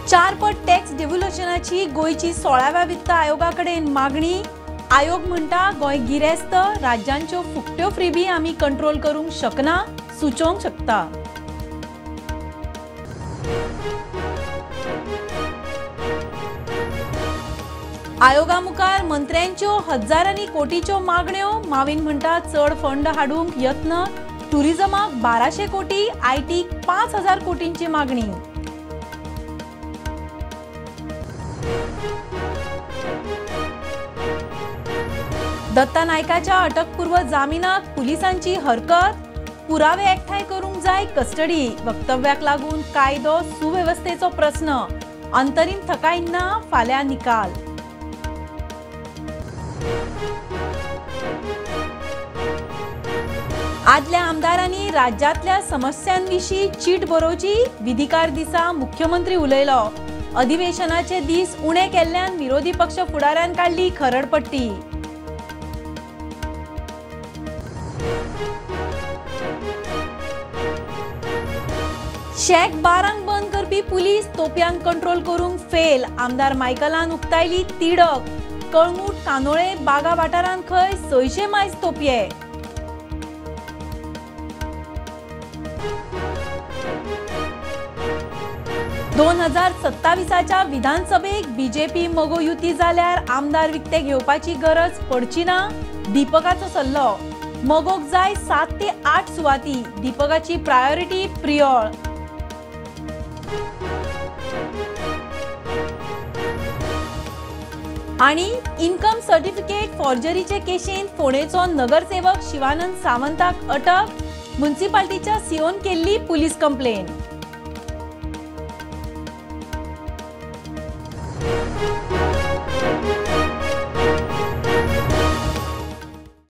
4 पट टॅक्स डेव्होल्युशनाची गोंयची 16व्या वित्त आयोगा कडेन मागणी. आयोग म्हणटा गोंय गिरेस्त, राज्यांच्यो फुकट्यो फ्रीबी आमी कंट्रोल करूंक शकना, सुचोवंक शकता. आयोगा मुखार मंत्र्यांच्यो हजारांनी कोटीच्यो मागण्यो. मावीन म्हणटा चड फंड हाडूंक यत्न. टुरिझमाक 1200 कोटी, आयटीक 5000 कोटींची मागणी. दत्ता नायकाच्या अटकपूर्व जामिनाक पुलिसांची हरकत. पुरावे एकठांय करूंक जाय कस्टडी. वक्तव्याक लागून कायदो सुवेवस्थेचो प्रस्न. अंतरीम थकाय ना, फाल्यां निकाल. आदल्या आमदारांनी राज्यांतल्या समस्यांविशीं चीट बरोवची. विधिकार दिसा मुख्यमंत्री उलयलो. अधिवेशनाचे दीस उणे केल्ल्यान विरोधी पक्ष फुडाऱ्यान काडली खरडपट्टी. शॅक बारांक बंद करपी पुलीस तोपयांक कंट्रोल करूंक फेल. आमदार मायकलान उक्तायली तिडक. कळंगूट, कांदोळे, बागा वाठारांत खंय 600 मायज तोपये. 2027च्या विधानसभेक बीजेपी मगो युती जाल्यार आमदार विकते घेवपाची गरज पडची ना, दीपकाचो सल्लो. मगोक जाय 7 ते 8 सुवाती. दीपकाची प्रायोरिटी प्रियोळ. आणि इन्कम सर्टिफिकेट फॉर्जरीचे केशींत फोंडेचो नगरसेवक शिवानंद सावंताक अटक. म्युनिसिपाल्टीच्या सीओन केल्ली पुलीस कंप्लेन.